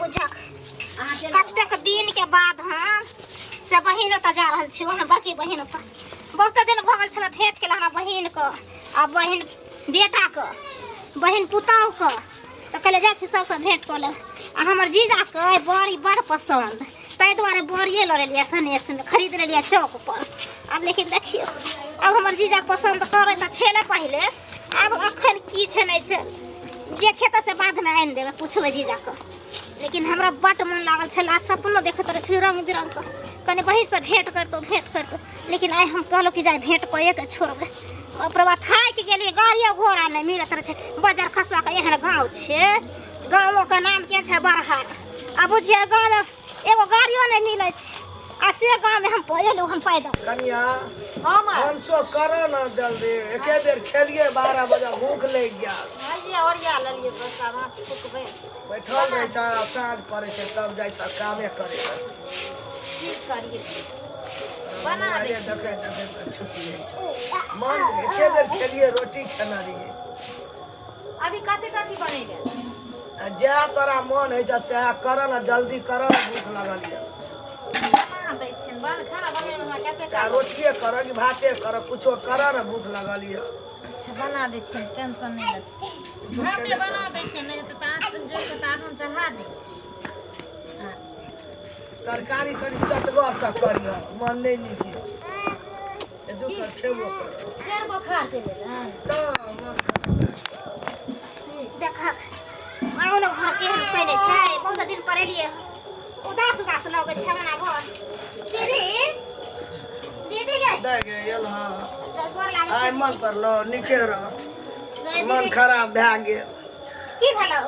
बुझक कतेक दिन के बाद हम से बहिन ओतऽ जा रहल छी, वहाँ बड़की बहिन ओतऽ। बहुते दिन भऽ गेल छलै भेंट केला हमरा बहिनके आ बहिन बेटाके, बहिन पुतहुके। तऽ कहलियै जाइ छी सबसँ भेंट कऽ लेब। आ हमर जीजाके बड़ी बड़ पसन्द, ताहि दुआरे बड़िए लऽ लेलियै सनेसमे, खरीद लेलियै चौक पर। आब लेकिन देखियौ, आब हमर जीजा पसन्द करै तऽ छलै पहिले, आब अखन की छै नहि छै, जे खेतै से बादमे आनि देबै, पुछबै जीजाके। लेकिन हमरा बड्ड मन लागल छलै आ सपनो देखैत रहै छलियै रङ्ग बिरङ्गके, कनि बहिनसँ भेँट करितहुँ भेँट करितहुँ। लेकिन आइ हम कहलहुँ कि जाय भेँट कए कऽ छोड़बै। ओकर बाद थाकि गेलियै, गाड़ियो घोड़ा नहि मिलैत रहै छै। बजार खसुआके एहन गाँव छै, गाँवोके नाम के छै बरहाट। आ बुझियौ गाँवमे एगो गाड़ियो नहि मिलै छै, आ से गाँवमे हम एलहुँ हन पैदल। कनिया हाँ माँ। भनसो कर ना जल्दी, एके बेर खेलिए 12 बजे, भूख लागि गेल। आइए ओरिया लेलिए बस, आब आँच फुकबै। बैठल रहै छ, आब साँझ पड़ै छै तब जाइ छ कामे करै लए। की करिए, बना दै। मोबाइले देखै देखै तऽ छुट्टी होइ छै मन। एके बेर खेलिए, रोटी खेना रहिए। अभी कथी कथी बनेबै? आ जएह तोरा मन होइ छ सएह कर ने, जल्दी कर ने, भूख लगल यऽ। बना दै छियनि। बन खाना बनबैमे हमरा कते आ काल? रोटिए कर कि भाते कर, कुछो कर ने, भूख लगल यऽ। अच्छा, बना दै छियनि, टेंशन नहि लेतै। भाते बना दै छियै, नहि हेतै तऽ आँच जोड़ि कऽ तऽ आगूमे चढ़ा दै छी। तरकारी कनि चटगरसँ करिह, मन नहि नीक यऽ। दू कर खेबो कर। फेर बोखार चलि एलै? तऽ मन खराब भए गेल। देखक आंगनो घर केहन कैने छै। बहुत दिन पर एलियै, उदास उदास लगै छै हमरा घर। दीदी, दीदी गे। दे गे एल। हँ। गोर लागै आइ छी। मन पड़लो, नीके रह। गे मन दीदी, खराब भए गेल। की भेलौ?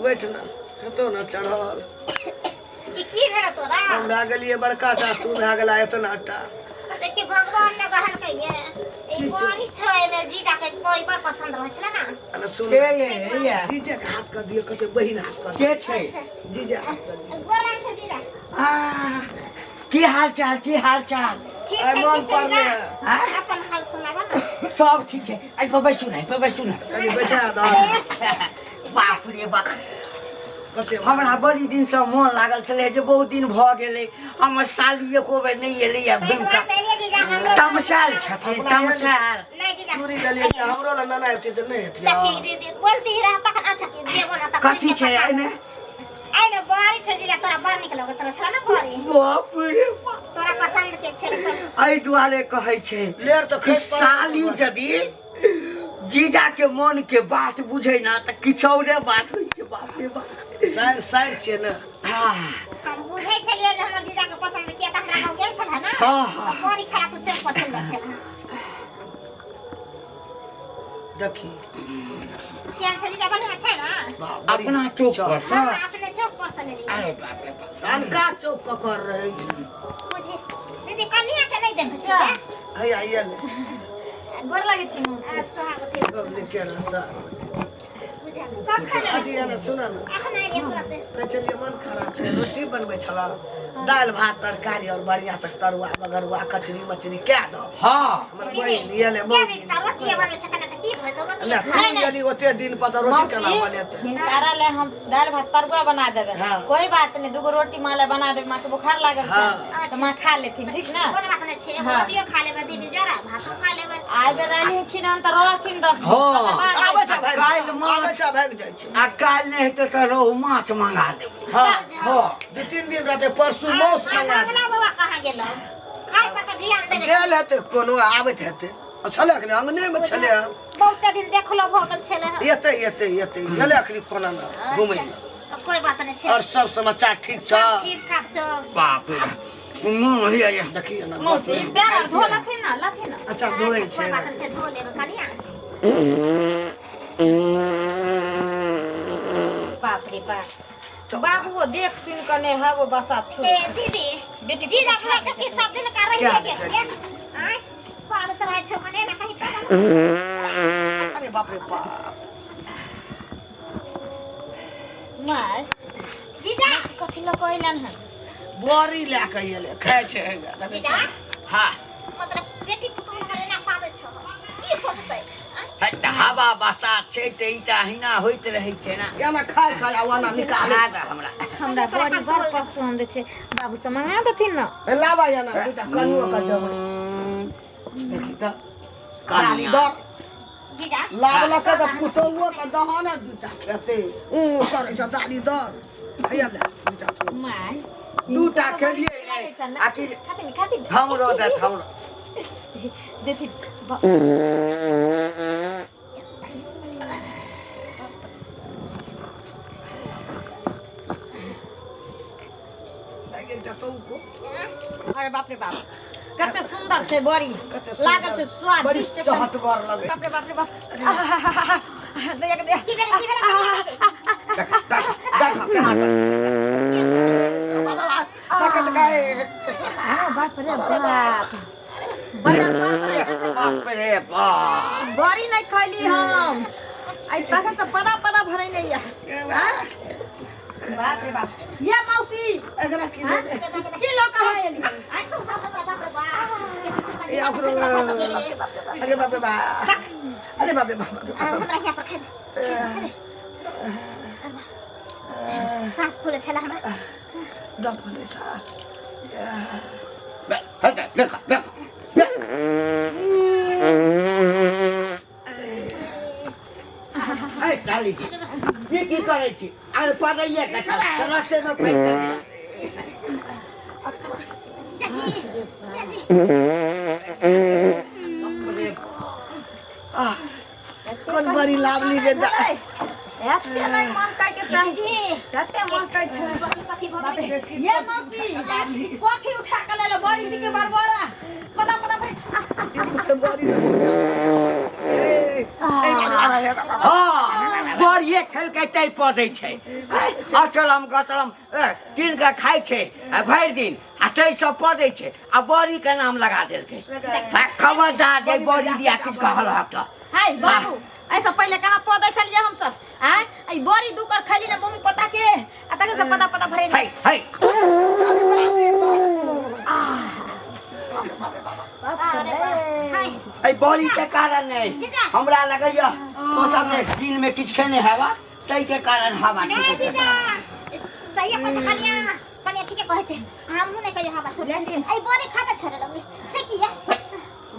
बैठ ने, हेतौ ने चढ़ल। ई की भेलौ तोरा? हम भए गेलियै बड़का टा, तू भए गेला एतना टा। देखी, भगवान ने गढ़लकै ये। ई की छौ? बड़ी छै, एहिमे जीजा के बड़ी बड़ पसंद रहै छलै ने। अरे सुन। के ये ये? जीजे के हाथ कर दियौ, कते बहिन हाथ कर के दियौ। छै? अच्छा। जीजे हाथ कर दियौ। गोर लागै छै जीजा। आ, की हाल चाल, की हाल चाल? ठीक आइ छै। मन ठीक छै पड़लै। जीजा। आँय? अपन हाल सुनाबऽ ने। सब ठीक छै। एहि पर बैसू ने, एहि पर बैसू ने। कनि बैठा दह। बाप रे बाप। कते हमरा बड़ी दिनसँ मोन लागल छलै जे बहुत दिन भऽ गेलै, हमर साली एको बेर नहि एलैया ताहि घुमि दुआरे कऽ। तऽ एलियै जीजा, हमरो तमसायल छथिन, तमसायल। नहि जीजा। चूड़ी लेलियै तऽ हमरो लए नेने अबिती तऽ नहि हेतियै? देखी दीदी बोलती रह तखन। अच्छा, कि जेबो ना तखन। कथी छै एहिमे? एहिमे बड़ी छै जीजा, तोरा बड़ नीक लगैत रहै छलै ने बड़ी? बाप रे बाप। तोरा पसंद के छै। एहि दुआरे कहै छै लेर तऽ कि खसि पड़ल। साली यदि जीजा के मन के बात बुझै ना तऽ किछु औरे बात होइ छै। बाप रे बाप। साइर साइर छियै ने। हाँ। हम बुझै छलियै जे हमर जीजा के पसंद किया तऽ हमरा गाँव गेल छलै ने। हाँ, हाँ। तऽ बड़ी खाला तू चौक पर चलि जाइ छलै। देखी। केहन छै जीजा, बढ़िआँ छै ने? अपना चौक पर सँ? हाँ, अपने चौक पर से लेलियै। अरे बाप रे बाप। अनका चौक ककर रहै छै? बुझी दीदी, कनिया के नहि देखै छियै। हैया एलै। गोर लागै छी मौसी। आ, सोहागवती। नीके रह सर। बुझा कखन? अथी एना सुन ने। अखन एलियै तुरते। कहै छलियै मन खराब छै, रोटी बनबै छलऽ, दालि भात तरकारी और बढ़िया से तरुआ बगरुआ कचरी मचरी कए दऽ। हाँ। हमर बहिन एलै बहुत दिन। रोटी बनबै छै कने तऽ की भऽ जेतौ? ले रोटी तू गेली ओते दिन पर तऽ रोटी केना मौसी बनेतै? हिनकारा ले हम दालि भात तरुआ बना देबै। हाँ। कोई बात नहीं, दूगो रोटी माँ ले बना देबै, माँ के बुखार लागल छै। हाँ। तऽ माँ खा लेथिन, ठीक ना? कोनो बात नहि छै, एगो हाँ। रोटियो खा लेबै दीदी, जरा भातो खा लेबै। आइ बेर एलखिन हन तऽ रहथिन 10 दिन। हाँ। तकर बाद आबै छै भागि काल्हि माछ। आबै छै भागि जाइ छै। आ काल्हि नहि हेतै तऽ रोहु माछ मंगा देबै। हाँ। हाँ। 2-3 दिन रहतै, परसू मौस आ मंगा बाबला बौआ कहाँ गेलौ? खाय पर तऽ ध्यान देने। गेल हेतै कोनो, आबैत हेतै। आ छलै अखने अंगने मे छलै हन। बहुते दिन देखलो भऽ गेल छलै हन। एतै एतै एतै गेलै अखनी कोना ने घुमै लए। तऽ कोइ बात नहि छै। और सब समाचार ठीक छ? सब ठीक ठाक छौ। बाप रे बाप, मोन होइया जे देखिए ना। मौसी, पैर आर धो लथिन ना, लथिन ना। अच्छा, धोइ अच्छा, छै। कोइ बात नहि छै, धो लेबै कनिया। बाप रे बाप, बाबुओ देख सुन कऽ नहि हब बसा छोड़। ए दीदी। बेटी। जीजा कहै छै कि सब दिन का रहि क्या गेल। देखै? आँय, पालत रहै छौ मने ना कहीं पागल। अरे बाप रे बाप। माय। जीजा। कथी लऽ कऽ अयलनि हन? बड़ी लए कऽ एलै, खाइ छै हैया, देखै जीजा। छै। हाँ। मतलब बेटी पुतोह मगर एना पाबै छौ, की सोचतै आँय? हटा। हवा बसात छै तऽ ई तऽ अहिना होइत रहै छै ने। एना खाइ छै आ ओना निकालै खा छै। दे हमरा। हमरा बड़ी बड़ पसन्द छै, बाबू से मंगा देथिन ने। ए, लाबा एना दूटा कनियो के देबै। देखी तऽ कनिया। दर जीजा लाबलक तऽ पुतोहुओ के दहो ने दूटा खेतै। ऊ करै छ दाली दर। हैया ले दूटा थोड़। माय दूटा खेलियै नहि आखिर खाथिन खाथिन। हमरो देत हमरो। देथिन। देख जतौ को। अरे बाप रे बाप, कते सुंदर छै बड़ी, कते सुन्दर। लागल छै बड़ी स्वादिष्ट एकदम। चहटगर लगै। बाप रे बाप रे बाप, आहाहाहा, दैया के दैया। की भेलै, की भेलै? देख देख देख केना कर। देख देख गए। अरे बाप रे बाप, बड़ा बाप रे बाप। बड़ी नहीं खैली हम आई तखन से पदा पदा भरे नहीं या। बाप रे बाप, ये मौसी एकरा की भेलै? की लोग कहाँ एली? आइ तू सब हमरा बाप रे बाप। ए ओकरो अरे बाप रे बाप, अरे बाप रे बाप। हमरा यहाँ पर खाइ दे। सास फूले छला हमरा। दर्द भेलै छ। हट देख देख देख। ए साली जी, ई की करै छी? अरे पदैये के छै रस्ते में फेंक देलियै। जीजाजी, जीजाजी। बाप रे। आह, कोन बड़ी लाभली गे एते नहीं महकै के चाही, कते महकै छै। कथी भऽ बाप गेलै? रे, ये मौसी कथी उठा के लेलो? बड़ी छी के बरबरा पता पता भरे। बड़ी ए, ए, हाँ, बड़िए खेलकै तै पदै छै। अचलम गचलम कीन के खाइ छै आ भरि दिन आ तै सब पदै छै आ बड़ी के नाम लगा देलकै। आ खबरदार जे बड़ी दिया किछु कहल हक तऽ। हाय बाबू, ऐसा पहिले कहाँ पदै छलियै हमसब? आँय, ई बड़ी दू कर खैली ने मम्मी पता के आ तखन से पता पता भरे। है है। अरे बाप, हाय। एहि बड़ी के कारण नहि हमरा लगैया तो सब ने दिन में किछु खेने हेबा ताहि के कारण हवा नहीं छूटै छै। जीजा, सही कहै छै कनिया, कनिया ठीके कहै छै। हमहूँ नहि कहियो हवा छोड़ै। लेकिन- एहि बड़ी खा के छोड़े लगलै से किया?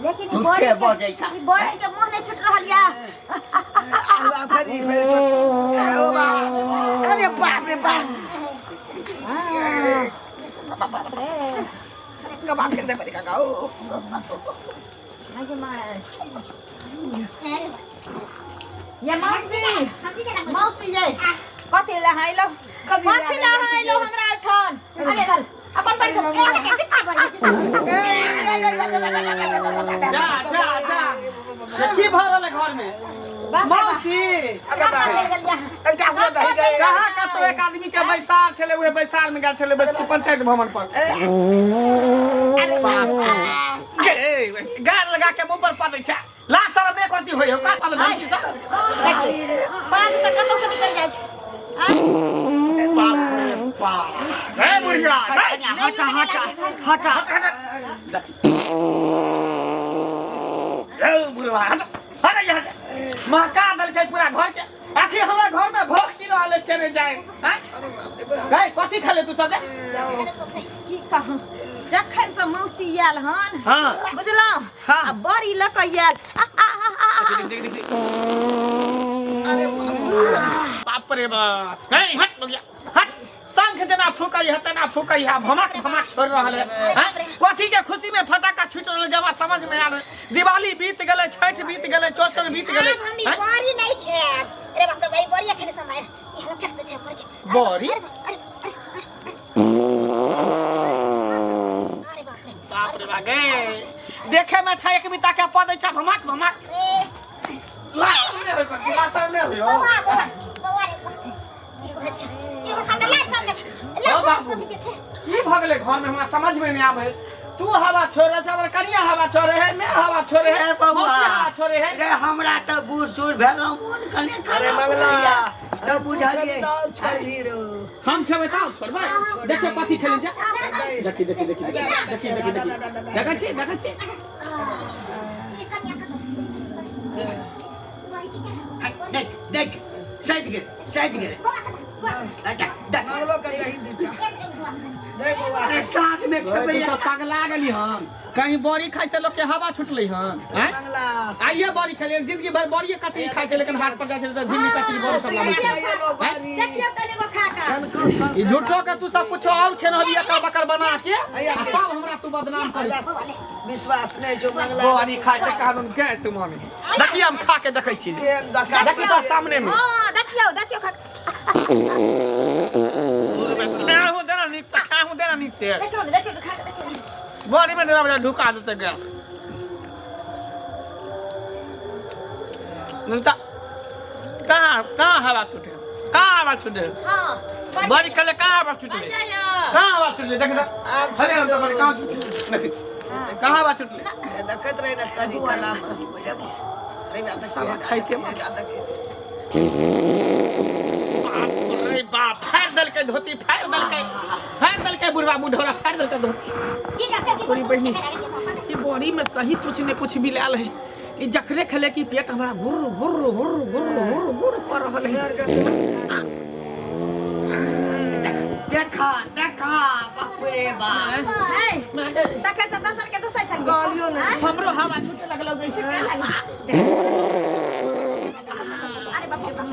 लेकिन ई झूठे बड़ी के- बजै छै। ई बड़ी के मुँह नहीं छूट रहल या। आ, फेरि फेरि ए, ओ बा, अरे बाप रे बाप, बाप रे बाप रे काका ओ। आगे माय। अरे ये मौसी, हम की केना? मौसी ये कथी ले आइलो? कथी ले कथी ले आइलो हमरा ओठन? अरे इधर अपन बैठ। जुत्ता बड़ी जुत्ता। जा जा जा, की भऽ रहल है घर में मौसी? अरे बाप, एकटा अपनो दही गए। कहाँ कतौ एक आदमी के बैसार छलै, उहे बैसार में गेल छलै बस पंचायत भवन पर। अरे बाप गे गार लगा के मुंह पर पा दै छै। ला शरम नहि करती होय हो का पाल भंटी सब। बात तऽ कतौ से निकलि जाइ छै। आँय? बाप रे बाप, रे बुढ़िया रे। हटा हटा हटा। रे बुढ़वा, हट हट यहाँ से। महका देलकै पूरा घर के। आखिर हमरा घर में भोग की रहल है से नहीं जाए। हैं रे, कथी खेले तू सब रे? की कहूँ, जखन से मौसी आयल हन, बुझलहुँ? हाँ। आ बड़ी लऽ कऽ आयल। आ, आ, आ, आ, आ। देख देख देख, बाप रे बाप। नहीं हट बगिया हट। शंख जेना फूकै है तेना फूकै है, भमक भमक छोड़ रहल है। हैं? कथी के खुशी में फटाका छूट रहल है, जब समझ में आ रहल। दिवाली बीत गेलै, छठ बीत गेलै, चौरचन बीत गेलै। आब हम ई हैं? बड़ी नहीं खायब। अरे बाप रे, भाई बड़ी खेले समय ई हला फेंक दे छै ऊपर के। बड़ी? अरे बाप, अरे अरे अरे अरे बाप रे। बाप रे बाप गे, देखे में छै एक बिता के पदै छै भमक भमक। ए ला सामने होय पर ला सामने होय। बौआ बौआ बौआ रे, की कहै छै इहो सामने ला सामने ला। ओ बाबू। कथी के छै? की भऽ गेलै घर में हमरा समझ में नहीं आबै। तू हवा छोड़े छै, हमर कनिया हवा छोड़े है, मैं हवा छोड़े है, ए बौआ। मौसी हवा छोड़े है। रे हमरा तऽ बूढ़ सूढ़ भेलहुँ, मोन कने अरे खराब मंगला। होइया। तऽ बुझलियै। और छोड़ी रो। हम खेबै तऽ छोड़बै। देखिए कथी खेलै छै, देखी देखी देखी देखी देखी देखी, देखै छी देखै छी। ई कनिया कथी बड़ी। देख सैद गेल सैद गेल। देख देख हमरो के दही दीटा। अरे साँझ में खेबै। सब पगला गेली हन, कहीं बड़ी खाइ से लोग के हवा छुटलै हन। हैं? आइए बड़ी खेलिए, जिंदगी भर बड़ी कचरी खाइ छै, लेकिन हाट पर जाइ छै तऽ झिल्ली कचरी बड़ी सब लाबै छै। देखियौ कनि गो खा कऽ। ई झूठो के तू सब कुछो और खेने हबी अकर बकर बना के, आ तब हमरा तू बदनाम करै छी। विश्वास नहीं छौ मंगला। बड़ी खाइ से कहलहुँ गैस मामी। देखिए हम खा के देखै छी, देखी तो सामने में। हां देखियौ देखियौ खा। खाहू देना नीक से, खाहू देना नीक से। देखियौ ने, देखियौ खा के देखियौ। बड़ी में देना बजा ढुका देतै गैस। नहीं तो कहाँ कहाँ हवा छूटे, कहाँ हवा छूटे? हां बड़ी कले कहाँ हवा छूटे? कहाँ हवा छूटे? देख देख अरे हम तो बड़ी कहाँ छूटे? देख कहाँ हवा छूटले? देखैत रही ना कहीं कला। साला खाइते मत। अरे बाप, फाड़ देलकै धोती, फाड़ देलकै, फाड़ देलकै बुढ़वा बुढ़ौरा, फाड़ देलकै धोती। तोरी बहिनी ई बड़ी में सही कुछ ने कुछ मिलाल है। ई जखरे खेले कि पेट हमरा घुर घुर घुर घुर घुर घुर कर रहल है। देखा देखा बाप रे बाप। तखन से दोसर के दोसर छलियै। गालियो ने हमरो हवा छूटे लगल गई छै। अरे बाप रे बाप।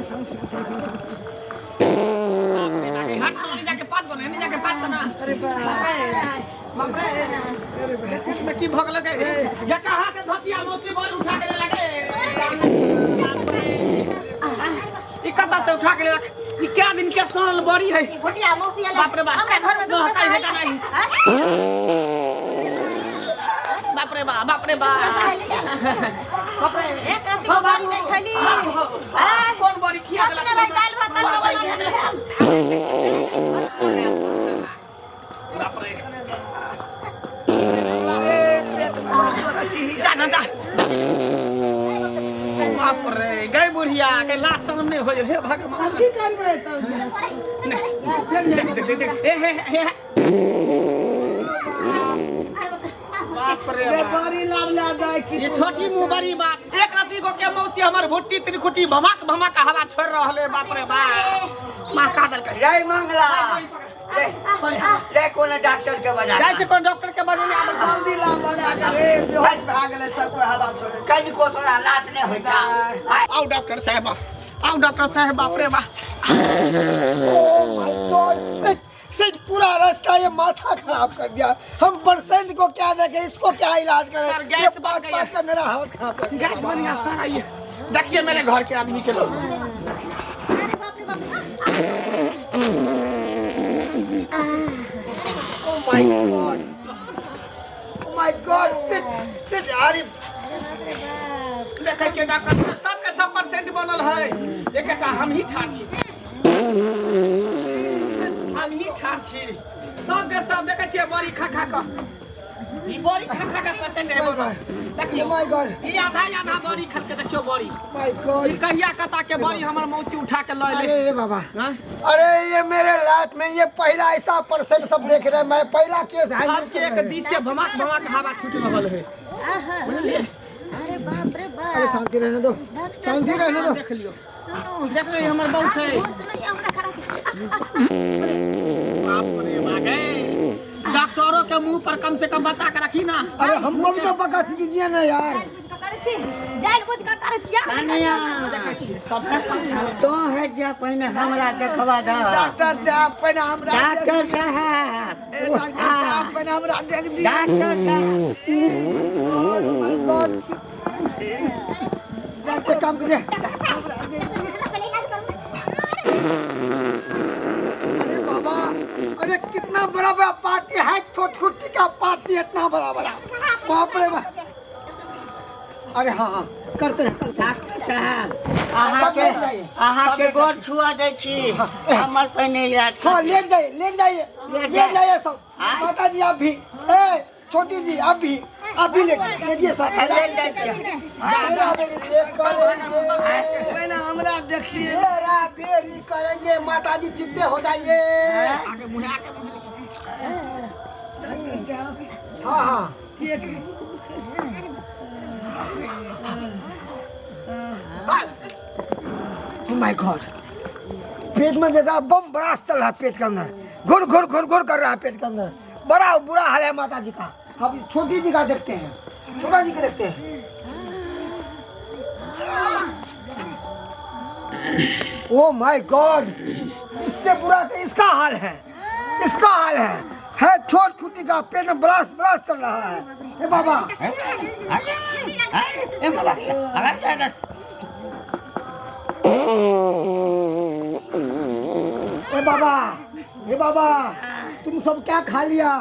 हट तो जाके पात बना, नहीं जाके पात बना। अरे बाप बाप रे, अरे पेट में की भग लगे? ये कहां से धोतिया मौसी बोल उठा के ले लगे? ई कता से उठा के ले लगे? ई क्या दिन के सोनल बड़ी है। ई भोटिया मौसी आयल। बाप रे बाप। हमरा घर में दुख है नहीं। बाप रे बाप, बाप रे बाप, बाप रे। एक राति को बड़ी नहीं खैली। कौन बड़ी खिया देलक? अपने भाई दाल भात तरुआ बना देलक। बाप रे। जा ना जा। बाप रे, गई बुढ़िया के लाज शर्म नहीं होय। हे भगवान, की करबै तब? देख देख देख, ए हे हे। बाप रे बाप। बड़ी लाभ ला दे की ये छोटी मुंह बड़ी बात। एक राती को के मौसी हमर भुट्टी त्रिकुटी भमक भमक हवा छोड़ रहले। बाप रे बाप, मां का देलकै? रे मंगला रे रे कोनो डॉक्टर के बजा जाइ छै कोन डॉक्टर के बजेने आबै। जल्दी लाभ बना के रे, बेहोश भए गेलै सब कोई हवा छोड़े। कनिको तोरा लाज नहीं होई छा? आओ डॉक्टर साहब, आओ डॉक्टर साहब। बाप रे बाप। Oh my God, shit, shit, पूरा रास्ता ये माथा खराब कर दिया। हम परसेंट को क्या देखें, इसको क्या इलाज करें? सर, गैस ये बन बात गई बात है। का मेरा हालत खराब कर दिया। गैस बन गया सर, आइए देखिए मेरे घर के आदमी के लोग। अरे बाप रे बाप। Oh my God, oh my God, shit, shit, अरे देखै छियै डॉक्टर साहब, सबके सब परसेंट बनल है, एकटा हम ही ठाढ़ छी, हम ही ठाढ़ छी। सबके सब देखै छियै बड़ी खा खा कऽ, ई बड़ी खा खा कऽ पेशेंट है बनल। देखियौ Oh my God, ई आधा आधा बड़ी खलके देखियौ बड़ी। my God, ई कहिया कता के बड़ी हमर मौसी उठा के लऽ अरे एलै। ये बाबा, हाँ? अरे ये मेरे लाइफ में ये पहला ऐसा परसेंट सब देख रहे हैं, मैं पहला केस हैंडल सबके कर एक रहे हैं। दिस से भमक भमक हवा छूट रहल है। अरे बाप रे बाप। अरे शांति रहने दो, शांति रहने दो। देख लियौ, सुनू देख लियौ हमर बहु छै। होश नहीं हमरा खड़ा के। बाप रे बाप गे, डॉक्टरों के मुंह पर कम से कम बचा के रखी ना। अरे हमको भी तो बका दीजिए ना यार। जान बुझ के करै छी, जान बुझ के करै छी। कन्या तो हट जा, पहिने हमरा देखवा दे। डॉक्टर साहब पहिने हमरा डॉक्टर साहब, ए डॉक्टर साहब पहिने हमरा देख दियौ। डॉक्टर साहब। Oh my God, shit. एक काम कीजिए। अरे बाबा, अरे कितना बड़ा बड़ा पार्टी है, छोट खुट्टी का पार्टी इतना बड़ा बड़ा, बाप रे बाप। अरे हाँ हाँ करते हैं। डॉक्टर साहब, अहाँके अहाँके गोर छुआ दै छी, हमर पहिने इलाज हाँ लेट जाइए, लेट जाइए, लेट जाइए सब। माता जी आप भी, ए छोटी जी आप भी, आप भी लेट लीजिए सर। लेट जाइ छी। मेरा बेरी चेक करेंगे, पहिने हमरा देखिए। मेरा बेरी करेंगे, माता जी चिंते हो जाइए। आगे मुँह, आगे मुँह। हाँ हाँ My God, पेट में जैसा बम ब्रास्ट चल रहा है, पेट के अंदर घुर घुर घुर घुर कर रहा है पेट के अंदर। बड़ा बुरा हाल है माता जी का। अब छोटी जी का देखते हैं, छोटा जी का देखते हैं। ओ my God, इससे बुरा तो इसका हाल है, इसका हाल है छोट खुटी का पेट में ब्लास्ट ब्लास्ट चल रहा है। हे बाबा, ए बाबा, अगर ए बाबा, ए बाबा, तुम सब क्या खा लिया,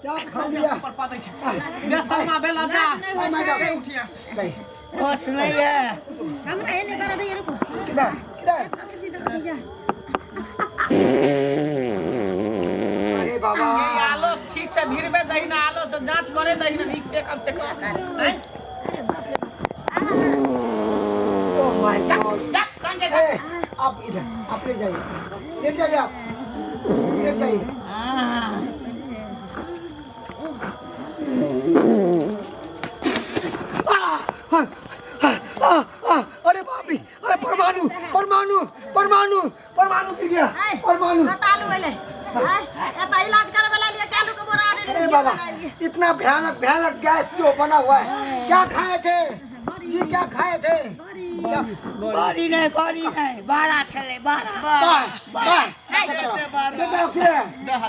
क्या खा लिया? बेशर्मा भेला जा। Oh my God. उठ यहाँ से। नहीं, होश नहीं है। हमरा एने दर्द है, रुको। किधर किधर? बेसी दर्द है। अरे बाबा, ये आलो ठीक से भीड़ में दही ना, आलो से जांच करे दही ना ठीक से, कम से कम। हैं? ओ my God. जा, टांग के जा। ए, आप इधर, आप ले जाइए, लेट जाइए, आप लेट जाइए। आ, आ, आ, आ, अरे बाप रे, अरे परमाणु परमाणु परमाणु परमाणु गिर गया, परमाणु। आलू एलै। एतऽ इलाज करबै ला लिए आलू के बोरा आनै। अरे बाबा, इतना भयानक भयानक गैस जो बना हुआ है। क्या खाए थे जी, क्या खाए थे? बड़ी नहीं, बड़ी नहीं, बारह छले, बारह। बाय, बाय।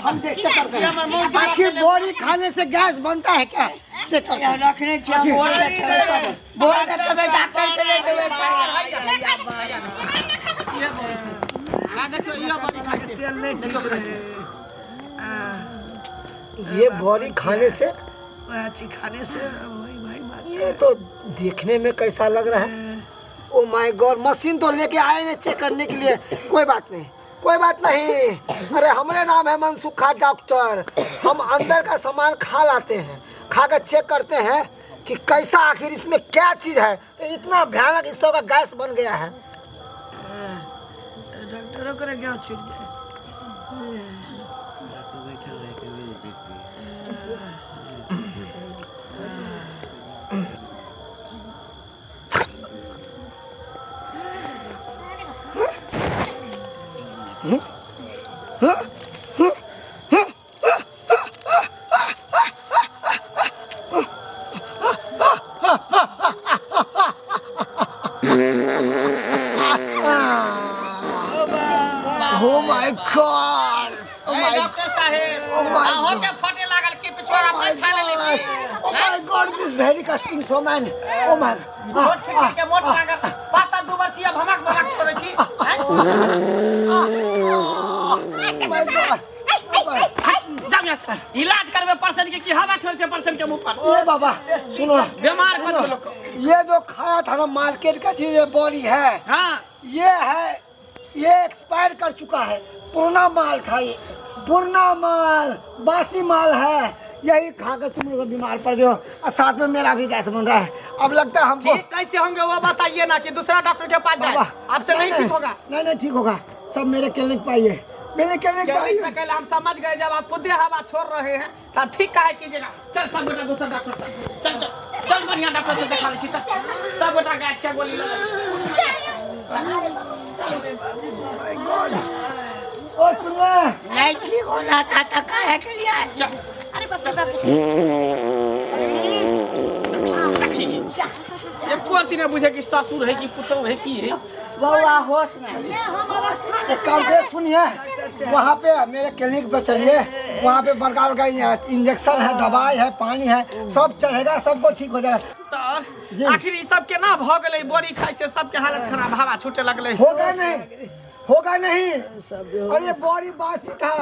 हम देख चेक करते हैं, आखिर बोरी खाने से गैस बनता है क्या, चेक करते हैं। रखने छियै, बोल बोल देबै डॉक्टर के ले देबै। ना देखियो, इहो बड़ी खाइ छै। तेल नहीं ठीक रहे। ये बोरी खाने से, वह चीज खाने से वही भाई मार। ये तो देखने में कैसा लग रहा है। ओ my God, machine तो लेके आए नहीं चेक करने के लिए। कोई बात नहीं, कोई बात नहीं। अरे हमारे नाम है मनसुखा डॉक्टर, हम अंदर का सामान खा लाते हैं, खा कर चेक करते हैं कि कैसा आखिर इसमें क्या चीज़ है। तो इतना भयानक इस का गैस बन गया है। डॉक्टरों करे गैस छूट जाए। Oh my God, oh A my doctor Saheb, Oh my अहो God. के फटे लागल की पिछवाड़ा Oh my पर खा लेली की? Oh my God, this very costing so man. Oh my. छोट छिटी के मोट लागल, पाता दूबर छी, भमक भमक छोड़ै छी। हैं? Oh my God. जाओ यहाँ से। इलाज करबे पर्सन के की हवा छोड़ै छै पर्सन के मुंह पर। ये बाबा सुनो, बीमार कर सुनो। देलक। ये जो खाया था ना मार्केट का चीज, ये बॉडी है, हाँ, ये है, ये एक्सपायर कर चुका है, पुराना माल था ये, पुराना माल, बासी माल है। यही खा कर तुम लोग बीमार पड़ गए हो, और साथ में मेरा भी गैस बन रहा है। अब लगता है हमको ठीक कैसे होंगे वो बताइए ना, कि दूसरा डॉक्टर के पास जाए। बाबा, आपसे नहीं ठीक होगा। नहीं नहीं ठीक होगा, सब मेरे क्लिनिक पे आइए, मेरे क्लिनिक पे क्लिनिक में आइए। कहले हम समझ गए, जब आप खुद हवा छोड़ रहे हैं तब ठीक काहे कीजिएगा। चल सब गोटा दूसरा डॉक्टर पर। चल चल चल, बढ़िया डॉक्टर से दिखा लै छी। चल सब गोटा गैस के गोली ले ले। My God. ओ सुनिए, नहीं ठीक होना था तो काहे के लिए? चल अरे बाप रे बाप रे। एको दिन बुझे कि ससुर है कि पुतोह है की है। बौआ होश नहीं। एक काम के सुनिए, वहाँ पे मेरे क्लिनिक पे चलिए, वहाँ पे बड़का बड़का इंजेक्शन है, दवाई है, पानी है, सब चढ़ेगा, सबको ठीक हो जाएगा। सर जी। आखिर ई सब केना भ गेलै? बड़ी खाइ से सबके हालत खराब, हवा छूटे लगलै। होगा नहीं, होगा नहीं। और ये बड़ी बासी था,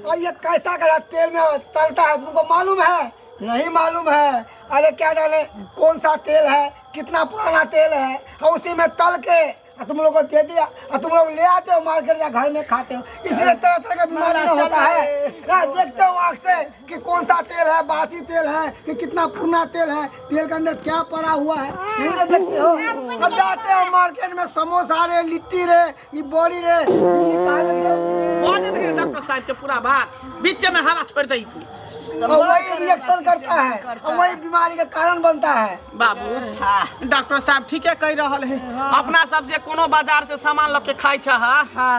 और ये कैसा करा तेल में तलता है, तुमको मालूम है? नहीं मालूम है। अरे क्या जाने कौन सा तेल है, कितना पुराना तेल है, और उसी में तल के और तुम लोग को दे दिया, और तुम लोग ले आते हो मार्केट या घर में खाते हो। इसलिए तरह तरह का बीमारी होता है ना। देखते हो आँख से कि कौन सा तेल है, बासी तेल है कि कितना पुराना तेल है, तेल के अंदर क्या पड़ा हुआ है, नहीं ना देखते हो। अब जाते हो मार्केट में समोसा रे, लिट्टी रे, ये बड़ी रे, निकाल लेते हो। बाजे दही डॉक्टर साहब के पूरा बात बीच में हवा छोड़ दही तू। और वही रिएक्शन करता है और वही बीमारी का कारण बनता है। बाबू डॉक्टर साहब ठीके कहि रहल है। अपना सब जे कोनो बाजार से सामान लऽ के खाइ छह,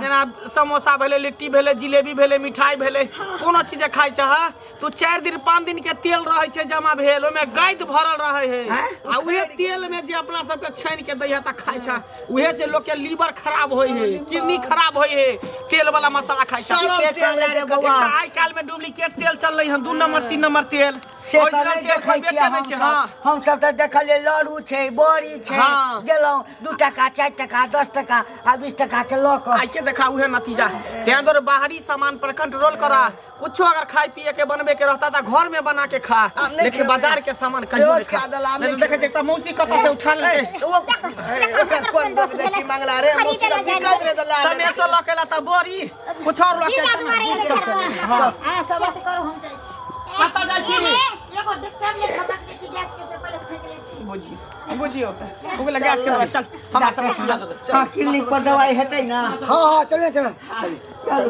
जेना समोसा भेलै, लिट्टी भेलै, जिलेबी भेलै, मिठाई भेलै, कोनो चीज जे खाइ छह तो 4 दिन 5 दिन के तेल रहै छै जमा भेल, ओहिमे गैद भरल रहै है आ उहे तेल में जे अपना सबके छानि के दै है तऽ खाइ छह, उहे से लोग के लीवर खराब होइ है, किडनी खराब होइ है, तेल वाला मसाला खाइ छह। सड़ल तेल रहै छै बौआ। आइ काल्हि में डुप्लीकेट तेल चललै हन, 2 नंबर 3 नंबर तेल। से तऽ ओरिजिनल नहि तेल देखै कोइ छियै बेचै नहि छै। हमसब। हमसब तऽ देखलियै लड़ू छै, बड़ी छै, गेलहुँ 2 टका 4 टका 10 टका आ 20 टका के लऽ कऽ। आइ के देखा उहे नतीजा। तें दुआरे बाहरी सामान पर कंट्रोल करा, कुछो अगर खाय पिए के बनबे के रहता तऽ घर में बना के खा, लेकिन बाजार के सामान कहियो नहीं खा। नहीं तो देखै छियै एकटा मौसी कतऽ से उठा लेलकै। ओकर कोन दोष दै छी मंगला रे, मौसी तऽ बिकत रे तऽ ला ले। सनेसो लऽ के एला तऽ बड़ी कुछ और लऽ के जीजा दुआरे एलै छलै। हां सब बात करू, हम जाइ छी। कतऽ जाइ छी? एगो टैबलेट खतम दै छी गैस के, से पहिले फेंक लै छी। बुझियो हो गेलै गैस के, चल हमरा सब सुझा दे। हाँ, क्लिनिक पर दवाई हेतै ना? हाँ हाँ चलिए चलो। चलू।